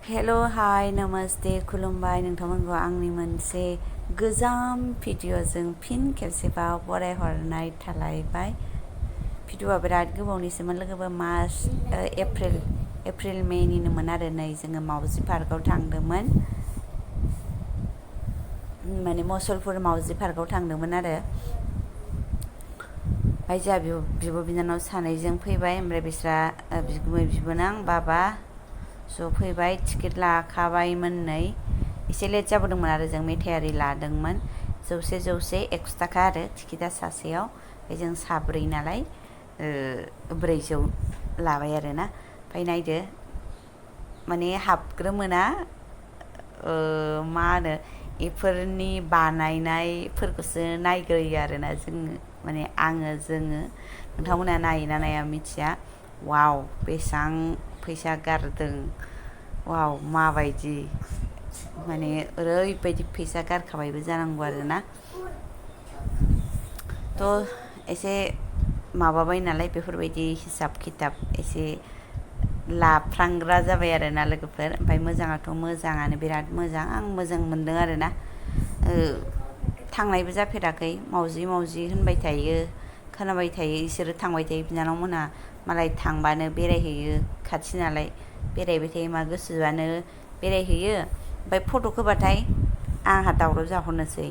हेल' हाय नमस्ते खुलुमबाय नोंथांमोनखौ आंनि मोनसे गोजाम भिडिअ'जों फिन खेबसेबाव बरायहरनाय थालायबाय। भिडिअ'आ बिराद गोबावनिसोमोन लोगोबो मार्च एप्रिल मेनिनोमोन आरो नै जोङो माउजि पार्कआव थांदोंमोन, माने मुसलपुर माउजि पार्कआव थांदोंमोन आरो ओमफ्राय जोंहा बिब' बिनानाव सानैजों फैबाय, ओमफ्राय बिस्रा बिगुमै बिबोनां बाबा ज' फैबाय। टिकेट लाखाबायमोन नै एसे लेट जाबोदोंमोन आरो जों मेथाइ आरि लादोंमोन। जौसे 100 थाखा आरो टिकेटआ सासेयाव, ओमफ्राय जों साब्रै नालाय 400 लाबाय आरोना। ओमफ्राय नायदो माने हाबग्रोमोना मा होनो बेफोरनि बानायनायफोरखौसो नायग्रोयो आरोना जोङो, माने जोङो नोंथांमोना नायोना नाया मिथिया। वाव बेसेबां फैसा गारदों, वाव माबायदि, माने ओरैबायदि फैसा गारखाबायबो जानांगौ आरोना। थ' एसे माबाबाय नालाय बेफोरबायदि हिसाब खिथाब एसे लाफ्रांग्रा जाबाय आरोना लोगोफोर। ओमफ्राय मोजाङाथ' मोजाङानो, बिराद मोजां, आं मोजां मोनदों आरोना। थांनायबो जाफेराखै, माउजि माउजि होनबाय थायो, खोनाबाय थायो, इसोरो थांबाय थायो बिनानाव मोनहा मालाय थांबानो बेरायहैयो, खाथि नालाय बेरायबाय थायो, मा गोसोबानो बेरायहैयो। ओमफ्राय फट' होबाथाय आंहा दावराव जाहरनोसै,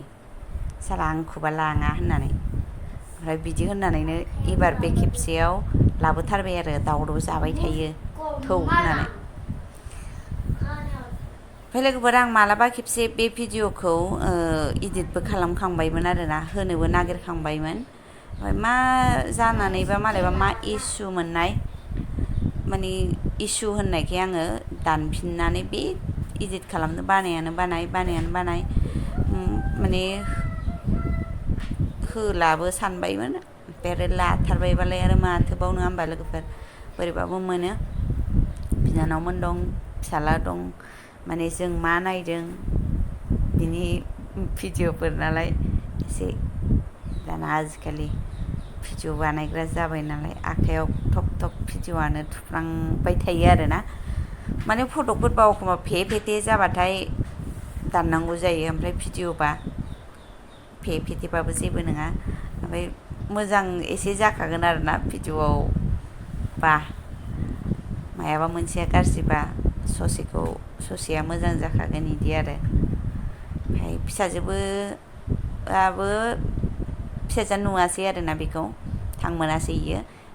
साला आंखौबा लाङा होननानै। ओमफ्राय बिदि होननानैनो एबार बे खेबसेयाव लाबोथारबाय आरो, दावराव जाबाय थायो थौ होननानै। ओमफ्राय लोगोफोर आं मालाबा खेबसे बे भिडिअ'खौ इदिटबो खालामखांबायमोन आरोना, होनोबो नागिरखांबायमोन। ओमफ्राय मा जानानैबा मालायबा मा इसु मोननाय, माने इसु होननायखाय आङो दानफिननानै बे इदिट खालामनो बानायानो बानाय माने होलाबो सानबायमोन। ओमफ्राय आरो लाथारबायबालाय आरो माथोबाव, नङा होमबा लोगोफोर। बोरैबाबो मोनो, बिनानावमोन दं, फिसाला दं, माने जों मा नायदों बिनि भिडिअ'फोर नालाय एसे दाना आजिखालि भिडिअ' बानायग्रा जाबाय नालाय, आखाइयाव थप थप भिडिअ'आनो थुफ्लांबाय थायो आरोना। माने फट'फोरबा एखमबा फेथे जाबाथाय दाननांगौ जायो, ओमफ्राय भिडिअ'बा फेथेबाबो जेबो नङा। ओमफ्राय मोजां एसे जाखागोन आरोना भिडिअ'आव बा, मायाबा मोनसेया गाज्रिबा ससेया मोजां जाखागोन इदि आरो। ओमफ्राय फिसाजोआ नुवासै आरोना, बेखौ थांमोनासै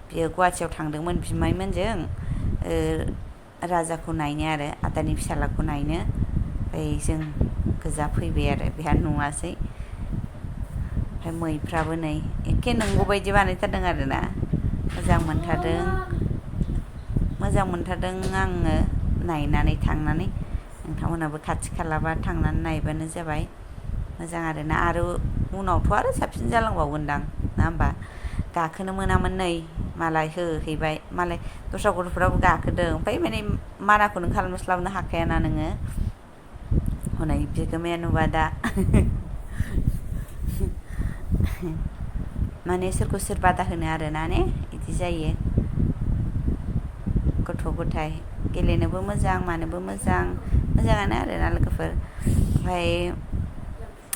बियो गुवाहाटियाव थांदोंमोन बिमायमोनजों राजाखौ नायनो आरो आदानि फिसालाखौ नायनो। ओमफ्राय जों गोजा फैबाय आरो, बेहा नुवासै। ओमफ्राय मैफ्राबो नै एखे नंगौ बायदि बानायथारदों आरोना, मोजां मोनथारदों आङो नायनानै थांनानै। नोंथांमोनहाबो खाथि खालाबा थांनानै नायबानो जाबाय, मोजां आरोना। आरो उनावथ' आरो साबसिन जालांबावगोनदां, नङा होमबा। गाखोनो मोनामोन नै मालाय होहैबाय, मालाय दस्रा गथ'फ्राबो गाखोदों। ओमफ्राय माने मानाखौ खालामस्लाबनो हाखायाना नोङो, हनै बिगोमाया नुबा दा माने सोरखौ सोर बादा होनो आरोना, ने बिदि जायो। गथ' गथाय गेलेनोबो मोजां, मानोबो मोजाङानो आरोना लोगोफोर। ओमफ्राय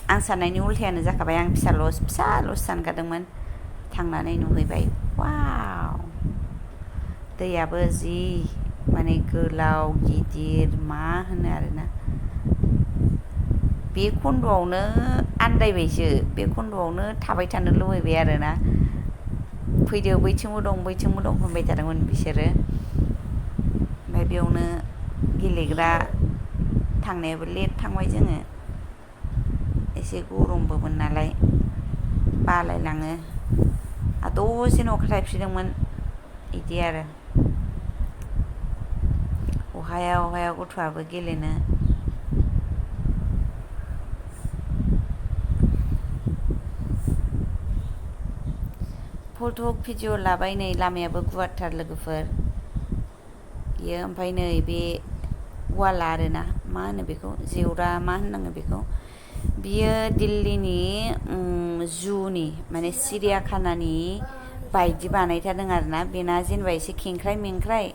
आं साननायनि उल्थायानो जाखाबाय, आं फिसाल'सो सानखादोंमोन, थांनानै नुहैबाय। वाव दैयाबो जि माने गोलाव गिदिर, मा होनो आरोना। बे खन्द'आवनो आन्दायबायसो, बे खन्द'आवनो थाबाय थानो लुबैबाय आरोना। फैदो बैथिंबो दं होनबाय थादोंमोन बिसोरो। ओमफ्राय बेयावनो गेलेग्रा थांनायाबो लेट थांबाय जोङो, एसे गरमबोमोन नालाय बालायलाङो। दसेनो अखा थाइफ्रिदोंमोन बिदि आरो। अहाया गथ'आबो गेलेनो। फट' भिडिअ लाबाय, नै लामायाबो गुवारथार लोगोफोर बियो। ओमफ्राय नै बे वाला आरोना, मा होनो बेखौ, जेवरा मा होननांगो बेखौ, बियो दिल्लीनि जुनि माने सिरियाखानानि बायदि बानायथारदों आरोना। बेना जेनेबा एसे खेंख्राय मेंख्राय,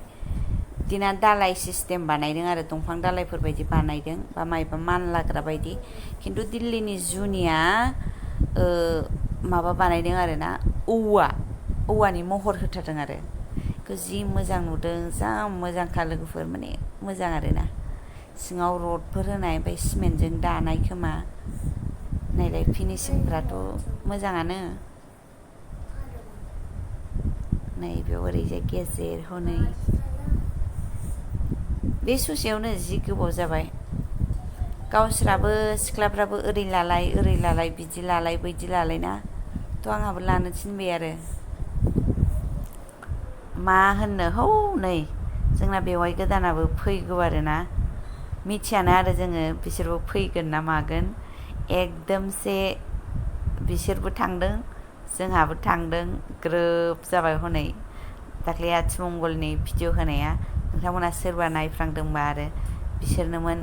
बिदिनो दालाय सिस्टेम बानायदों आरो दंफां दालायफोरबायदि बानायदों बा मायबा मानलाग्रा बायदि खिन्थु दिल्लीनि जुनिया माबा बानायदों आरो ना औवानि महर होथारदों आरो बेखौ जि मोजां नुदों जा मोजांखा लोगोफोर माने मोजां आरो ना सिङाव रडफोर होनाय ओमफ्राय सिमेन्टजों दानाय खोमा नायलाय फिनिसिंफ्राथ' मोजाङानो नै बेयाव ओरैजाय गेजेर हनै बे ससेयावनो जि गोबाव जाबाय गावस्राबो सिख्लाफ्राबो ओरै लालाय बिदि लालाय बैदि लालाय ना थ' आंहाबो लानो थिनबाय आरो मा होननो हौ नै जोंना बेवाइ गोदानाबो फैगौ आरो ना मिथियानो आरो जोङो बिसोरबो फैगोन ना मागोन एकदमसे बिसोरबो थांदों जोंहाबो थांदों ग्रोब जाबाय हनै दाख्लै आथिमंगलनि भिडिअ होनाया नोंथांमोना सोरबा नायफ्लांदोंबा आरो बिसोरनोमोन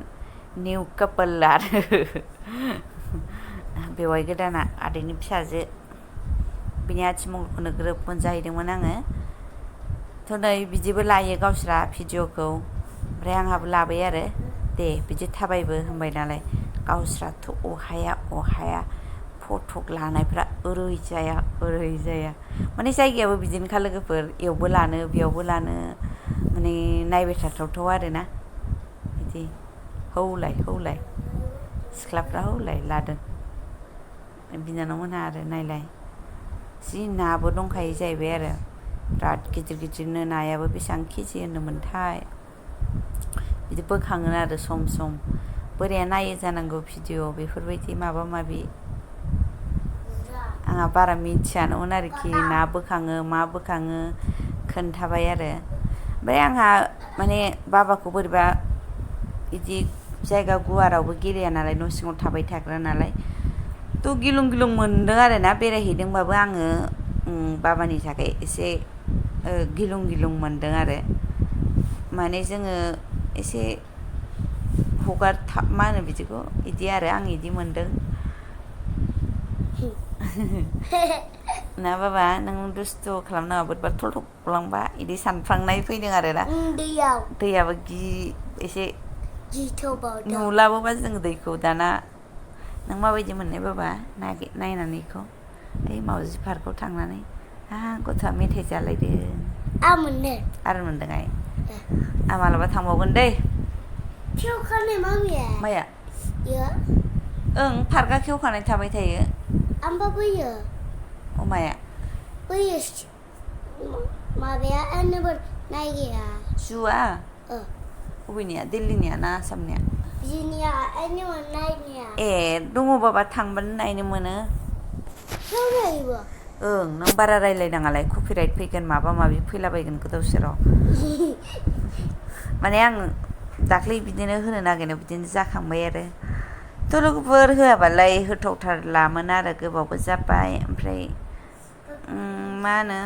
निउ कापोल आरो बेवाइ गोदाना आदैनि फिसाजो बिनि आथिमंगलखौनो ग्रोब मोनजाहैदोंमोन आङो थ' नै बिदिबो लायो गावस्रा भिडिअखौ ओमफ्राय आंहाबो लाबाय आरो दे बिदि थाबायबो होनबाय नालाय गावस्राथ' अहाया फटक लानायफ्रा ओरै जाया माने जायगायाबो बिदिनोखा लोगोफोर एयावबो लानो बेयावबो लानो माने नायबाय थाथावथाव आरोना बिदि हौलाय सिख्लाफ्रा हौलाय लादों बिनानावमोनहा आरो नायलाय जि नाबो दंखायो जाहैबाय आरो बिराद गिदिरनो नायाबो बेसेबां केजि होनोमोनथाय बिदि बोखाङो आरो सम बोराया नायो जानांगौ भिडिअ बेफोरबायदि माबा माबि आंहा बारा मिथियानोमोन आरोखि ना बोखाङो मा बोखाङो खोन्थाबाय आरो ओमफ्राय आंहा माने बाबाखौ बोरैबा बिदि जायगा गुवारावबो गेलेया नालाय न' सिङाव थाबाय थाग्रा नालाय थ' गिलुं मोनदों आरो ना बेरायहैदोंबाबो आङो बाबानि थाखाय एसे गिलुं मोनदों आरो माने जोङो एसे मा होनो बिदिखौ बिदि आरो आं बिदि मोनदों ना बाबा नों दुस्थ' खालामनाङा बोरैबा थलथब गलांबा बिदि सानफ्लांनाय फैदों आरो ना दैयाबो एसे नुलाबोबा जों दैखौ दाना नों माबायदि मोननाय बाबा नायनानैखौ ओइ माउजि पार्कआव थांनानै गथ'आ मेथाइ जालायदों आरो मोनदों आं मालाबा थांबावगोन दै माया ओं पार्कआ खेवखानाय थाबाय थायो माया माबाया नायगाया जुआ बबेनिया दिल्लीनिया ना आसामनिया ए दङ बाबा थांबानो नायनो मोनो ओं नों बारा रायलायनाङालाय कपिराइट फैगोन माबा माबि फैलाबायगोन गोदाव सोराव माने आं दाख्लै बिदिनो होनो नागिरनायाव बिदिनो जाखांबाय आरो थ' लोगोफोर होआबालाय होथावथारलामोन आरो गोबावबो जाबाय ओमफ्राय मा होनो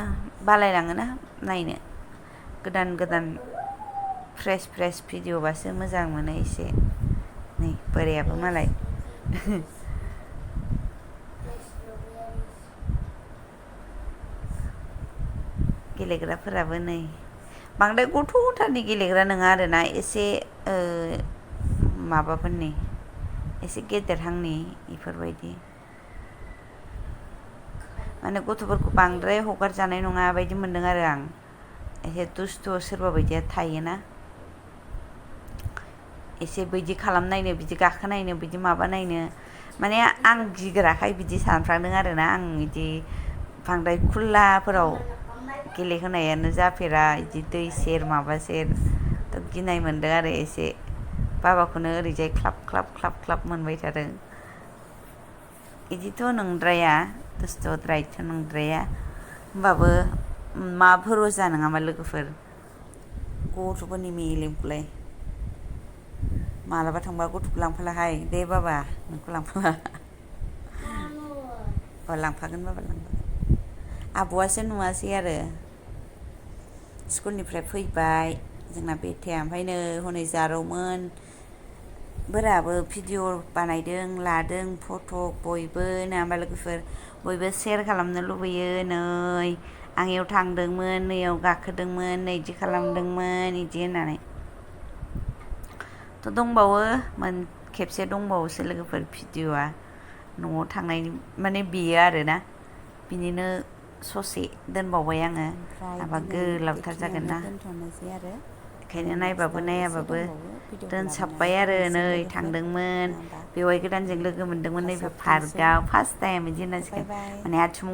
बालायलाङोना नायनो गोदान फ्रेस भिडिअ'बासो मोजां मोनो एसे नै बोरायाबो मालाय गेलेग्राफोराबो नै बांद्राय गथ'थारनि गेलेग्रा नङा आरोना एसे माबाफोरनि एसे गेदेरहांनि बेफोरबायदि माने गथ'फोरखौ बांद्राय हगारजानाय नङा बायदि मोनदों आरो आं एसे दुस्थ' सोरबा बायदिया थायोना एसे बिदि खालामनायनो बिदि गाखोनायनो बिदि माबानायनो माने आं गिग्राखाय बिदि सानफ्लांदों आरोना आं बिदि बांद्राय खुलाफोराव गेलेहोनायानो जाफेरा बिदि दै सेर माबा सेर थ' गिनाय मोनदों आरो एसे बाबाखौनो ओरैजाय ख्लाब मोनबाय थादों बिदिथ' नंद्राया दुस्थ'द्रायथ' नंद्राया होमबाबो मा भरसा नङामा लोगोफोर गथ'फोरनि मेलेमखौलाय मालाबा थांबा गथ'खौ लांफालाहाय दे बाबा नोंखौ लांफाला लांफागोन बाबा लांफागोन आब'आसो नुवासै आरो स्कुलनिफ्राय फैबाय जोंना बेथाया ओमफ्राय नै हनै जारौमोन बोराबो भिडिअ बानायदों लादों फट' बयबो ना होमबा लोगोफोर बयबो सेयार खालामनो लुबैयो नै आं इयाव थांदोंमोन नैयाव गाखोदोंमोन नै इदि खालामदोंमोन इदि होननानै थ' दंबावो खेबसे दंबावोसो लोगोफोर भिडिअ'आ न'आव थांनायनि माने बेयो आरोना बिनिनो ससे दोनबावबाय आङो माबा गोलावथार जागोन ना ओंखायनो नायबाबो नायाबाबो दोनसाबबाय आरो नै थांदोंमोन बेवाइ गोदानजों लोगो मोनदोंमोन नैबे पार्कआव फार्स्ट टाइम बिदि होननांसिगोन माने आथिमंगल